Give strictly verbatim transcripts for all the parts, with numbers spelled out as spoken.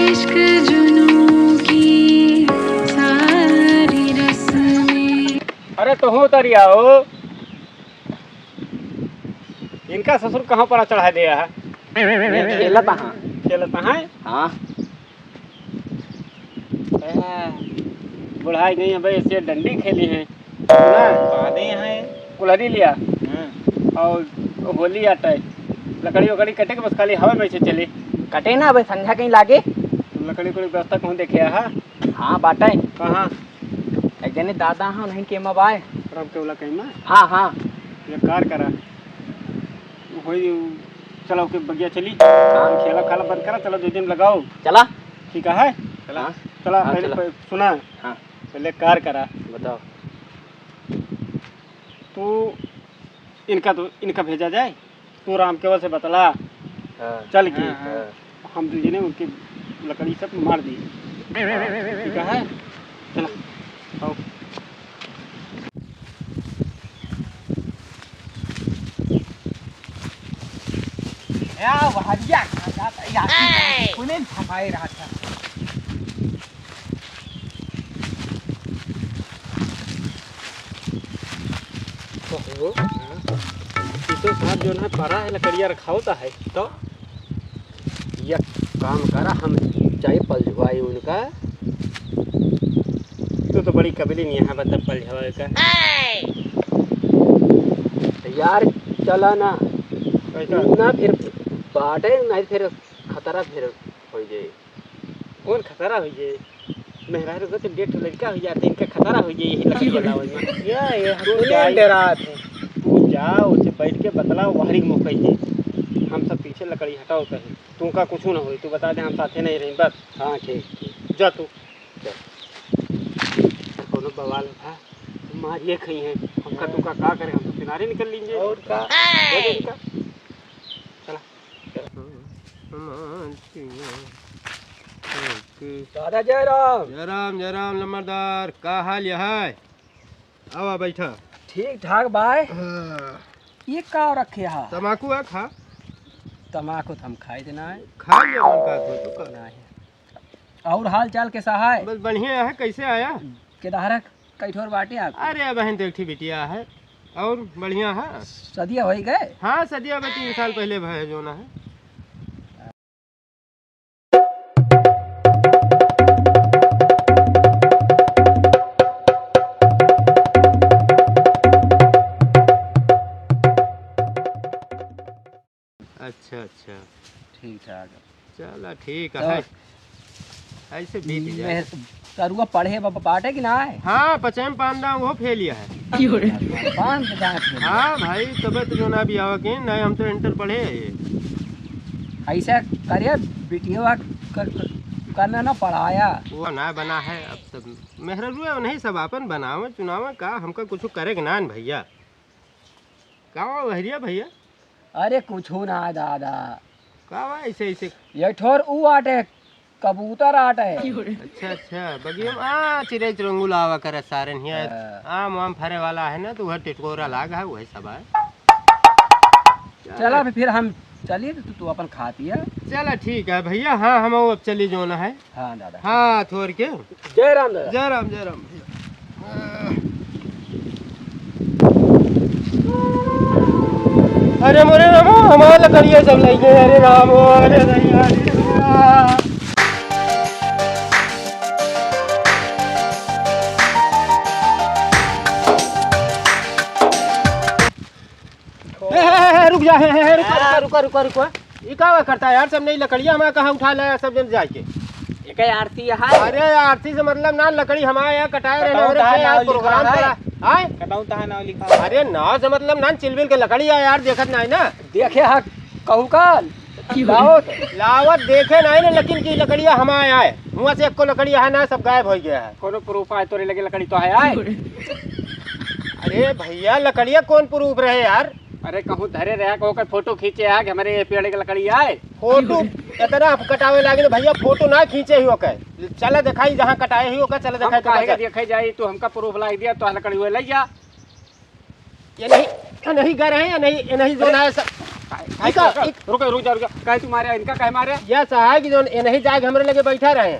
इश्क जुनू की सारी रस्में। अरे तो हो तरिया हो, इनका ससुर कहाँ पर चढ़ा दिया है? ये खेलत हाँ। खेलत हैं? हाँ। ए, बुढ़ाई गई है भाई, ऐसे डंडी खेली है। ना, बादे हैं। कुल्हड़ी लिया। हाँ। और होली आटा है। लकड़ी वकड़ी कटे के बस खाली हवा में से चली। कटे ना, अबे संझा कहीं लागे। लकड़ी वकड़ी व्यवस्था कहूँ देखे है? हाँ, बाटे। कहाँ? एक जने दादा हाँ, उन्हीं के में बाय। राम के उला कहीं में? हाँ, हाँ। ये कार करा। वही, चलो के बगिया चली। हाँ। खेला खाला बंद करा, चलो दो दिन लगाओ। चला। ठीक है? चला। हाँ। चला, हाँ, पहले चला। प-, सुना। हाँ। पहले कार करा। बताओ। तू इनका तो, इनका भेजा जाए, तू राम केवल से बतला। हाँ। चल के। हाँ, हाँ। हम दू जने उनके लकड़ी सब मार दी। ठीक है? चला। आओ। ए, आ, हरिया खा जाता है, यार, ए! कोने में फंसाए रहा था। कहो, हाँ? ई तो साहब जो ना परा है, लकड़िया रखावता है, तो एक काम करा, हम जाई पलझुआई उनका। तू तो बड़ी कबीली नहीं है, बता पलझुआई का। यार, चला ना। कैसा? ना फिर बाटे, नहीं फिर खतरा फिर हो जाए। कौन खतरा हो जाए? मेहरारू का तो डेढ़ ठो लड़का हो जाते, इनका खतरा हो जाए, यही लकड़ी बनावे में। या, ये हम तू नहीं जाई। डरात है। तू जा, उसे बैठ के बतला, वहरी मौका ही। हम सब पीछे लकड़ी हटाओ कहीं। तू का कुछ ना होई, तू बता दे, हम साथे नहीं रही, बस। हाँ, ठीक, ठीक। जा तू। चल। कोनो बवाल था, मारिए खई है। हमका तू का, का करे, हम तो किनारे निकल लेंगे। और का? ए! जा, जा, जा। चला। दादा जय राम। जय राम, जय राम लम्बरदार, का हाल यह है? आवा बैठा। ठीक ठाक बाय। हाँ। ये का रखे हा? तमाकू है, खा। तमाकू तो हम खाई देना है। खा ले, मन का धो तो का। नहीं। और हाल चाल कैसा है? बस बढ़िया है, कैसे आया? केदारक कई ठोर बाटे आप? अरे बहन, तो एक ठी बिटिया है। और बढ़िया है। सदिया होई गए? हाँ, सदिया बा तीन साल पहले भय जो ना है। अच्छा, अच्छा। ठीक ठाक। चला, ठीक तो है। ऐसे बीत जाए। मेहतरुआ पढ़े बा-, बाटे कि ना है? हाँ, पचे में पान दाम, वो फेल है। पान के दाम फेल। हाँ भाई, तबे तो जो ना भी आवा के, नहीं हम तो इंटर पढ़े है। ऐसा करे, बिटिया क-, क-, करना ना पढ़ाया। वो ना बना है, अब सब मेहररुआ उन्हीं सब आपन बनावे, चुनावे का, हमका कुछ करे के ना न भैया। का बा बहरिया भैया? अरे कुछू ना दादा। का बा ऐसे, ऐसे? ये ठोर ऊ आटे, कबूतर आटे। अच्छा, अच्छा, बगिया में, आ, चिड़ै चुरंगुल आवा करे सारे हियाँ। हाँ। आम वाम फरे वाला है ना, तो वह टिटकोरा लाग है, वही सब है। चला फिर, फिर हम चली, तो तू, तू अपन खा पिया। चला ठीक है भैया, हाँ, हम अब चली जो ना है। हाँ दादा। हाँ, थोर के। जय राम दादा। जय राम, जय राम भैया। अरे मोरे रामो, हमार लकड़िया सब लइ गए। अरे रामो, अरे भैया, अरे भैया। ए, ए, ए, ए, रुक जा, ए, ए, रुका, रुका, रुका, रुका, रुका। ई का करता है यार, सब नहीं लकड़िया हमारा कहाँ उठा लाया, सब जन जाके। एके आरती है। अरे आरती से मतलब ना, लकड़ी हमारे यहाँ कटाए रहे, कटाओ और का क्या नाव यार, लिखा प्रोग्राम है? करा, आए? कटाओ का नाव लिखा है? अरे नाव से मतलब ना, चिलबिल के लकड़ी है यार, देखत नहीं ना। देखे हा, कहू का? लावत। लावत देखे नहीं ना, लेकिन की लकड़िया हमारे आए, हुआं से एको लकड़िया है ना, सब गायब हो गया है। कोनो प्रूफ आए तोरे लगे लकड़ी तो है आए? अरे भैया, लकड़िया कौन प्रूफ रहे यार? अरे कहूँ धरे रहा, कहूँ का फोटो खींचे आ कि हमारे ये पेड़ के लकड़ी आए। फोटो इतना कटावे लागे तो भैया, फोटो ना खींचे ही ओके। चला दिखाई जहाँ कटाए ही ओके, चला हम दिखाई तो काहे भैया। देखे जाई, तू हमका प्रूफ लाग दिया, तो लकड़ी हुए लइ जा। ये नहीं, ये नहीं गर है, ये नहीं, ये नहीं जो ना है सब। काहे, काहे, इका, रुका, इक- रुका, रुक जा, रुक जा। काहे तू मारे, इनका काहे मारे? यह सहाय कि जौन एनही जाके हमरे लगे बैठा रहे।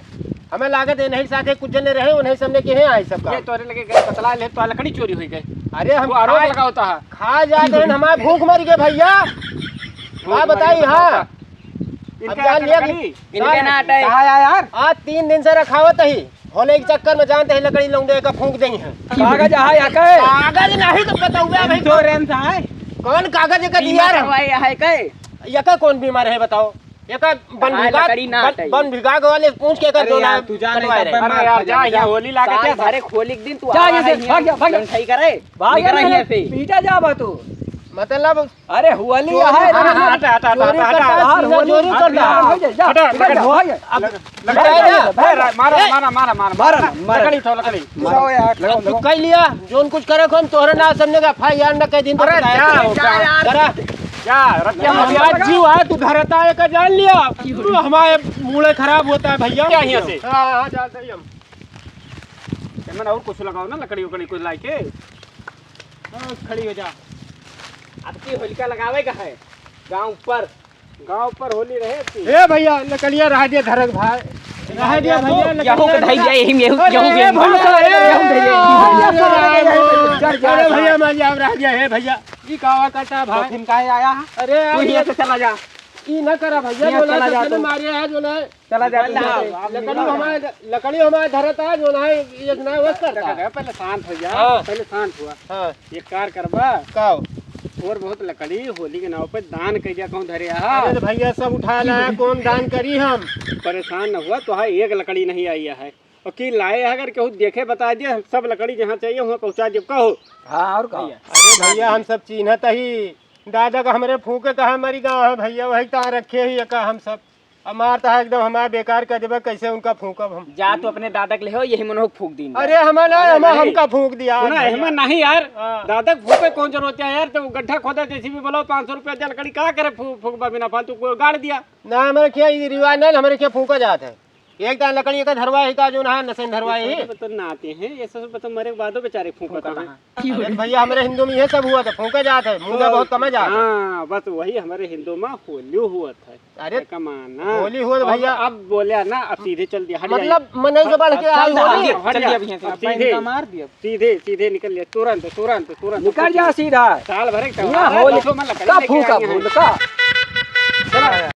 हमें लागत एनही साथे कुछ जने रहे, उन्हीं सामने के हैं आए सब ये काम। तोरे लगे गए बतला ले, तो लकड़ी चोरी हुई गए। अरे हम वो आरोप खा, लगावता है। खा जाए तो हमारे भूख मर गए भैया। भूख का मर बताई, गए, हाँ। बतावता। इनका अब जान लिया कि लकड़ी। इनके ना हटे। कहाँ आया यार? आज तीन दिन से रखावत ही। होले के चक्कर में जानते हैं लकड़ी लौंडे का फूंक देंगे हैं। कागज आहा या के? कागज नहीं तो बताऊंगा भाई। Insurance है। कौन कागज का बीमा दिया रे? करवाई है के? यका कौन बीमार है बताओ? यका बन हाँ, भिगा, लकड़ी ना बन, हटाई। बन भिगा के वाले पूछ के कर अरे दो ना यार, तू जा नहीं कटवाए तब रहे। मैं अरे मार यार, खा जा, जाऊंगा। यहाँ होली लागे साल क्या? भरे होली के दिन तू जा आवा यहाँ से, है भाग जा, यहाँ भाग जा। लंठाई करे। भाग जा, निकल नहीं, यहाँ से। पीटा जाबा तू। मतलब अरे होली चोरी है, हाँ, हाँ, हटा, हटा, हटा, चोरी हटा, करता हटा। है, सीधा होली चोरी करता है। हटा, हटा, हटा। भाग जा, जा, हटा, भाग जा। अब लकड़ी लकड़ी उठाओ, लकड़ी उठाओ। ए, मारा, ए। मारा, मारा, मारा, मारा। मारा ना, मारा। लकड़ी उठाओ, लकड़ी। लगाओ यार, लगाओ, लगाओ। तू कह लिया, जोन कुछ करे, हम तोहरे ना समझे का, एफ आई आर ना कह दिन तो अरे बता जा, दे। जा यार। करा। जा, रतिया में हमारा जीव है, तू धरता है का जान लिया। तू हमारे मूड़े खराब होता है भैया। क्या यहाँ से? हाँ, हाँ, जाते ही हम। एमन और कुछ लगाओ ना, लकड़ी उकड़ी कुछ लाइके। हाँ, खड़ी हो जा। अब की होलिका लगावे का है गांव पर। गांव पर होली रहे थी। ए भैया, लकड़िया रह दिया धरक भाई। रह दिया भैया, यहू के लकड़िया धई रह दिया। जाए, यही में यहू, अरे, यहू ए में। भैया, ए, यहू धई जाए। अरे, अरे, अरे, अरे, भैया, मर जाओ, रह दिया, हे भैया। ई कावा काटा तो भाई। फिर काहे आया है? अरे, तू यहाँ से चला जा। ई ना करा भैया, यहाँ जो ना चला जा ससुर तू। मारे है, जो ना चला जा तू निकल यहाँ से। जाओ, आप लकड़ी निकल जाओ। हमारे, लकड़ी हमारे धरत है, जो ना है, ये ना वस करता है। पहले शांत हो जा, हाँ। पहले शांत हुआ। हाँ। एक कार करबा। का हो? और बहुत लकड़ी होली के नाव पे दान कर दिया, कहूँ धरे हा। अरे तो भैया सब उठा लाया, कौन दान करी हम? परेशान न हुआ, तो हाँ एक लकड़ी नहीं आई है। और की लाए अगर केहू देखे बता दिया, सब लकड़ी जहाँ चाहिए वहाँ पहुँचा दियो, कहो। हाँ, और का? अरे भैया हम सब चीन्हत ही, दादा का हमरे फूके कहा मरी गाँव है भैया, वही तार रखे ही का हम सब। अब मारता है एकदम हमारा बेकार कर देबा, कैसे उनका फूकब हम? जा तू अपने दादा के ले हो, यही मनोहक फूक दीन। अरे हमारा ना, अरे हमारा नहीं। हमका फूक दिया सुना, आज। एहमा नहीं यार, हाँ। दादा के फूके कौन जरूरत है यार? तो गड्ढा खोदा, जेसीबी बुलाओ, पाँच सौ रुपया दे, लकड़ी का करे फू-, फूकबा बिना फालतू को गाड़ दिया। ना हमारे क्या ये रिवाज नहीं, हमारे क्या फूका जाता है। एक दान लकड़ी का धरवा ही का जो ना नसेन धरवा ही। तो ना आते हैं, ये सब तो मरे के बादो बेचारे फूकता है। अरे भैया, हमरे हिंदू में ये सब हुआ था, फूका जात है, मुर्गा तो बहुत कम जात है। हाँ, बस वही हमारे हिंदू में होली हुआ था। अरे, एका माना। होली हुआ तो अब, भैया। अब बोला ना, अब सीधे चल दिया, हट मतलब, जाइए। मनई से बढ़ के चल आई दिया, होली। हट चल दिया, दिया। अब अब सीधे, इनका मार दिया। सीधे, सीधे निकल लिया, तुरंत, तुरंत, तुरंत। निकल जा सीधा। साल भर एक यहाँ त्योहार है, होली दसों में लकड़ी का लेके फूका, आई हैं। फूल का। चला।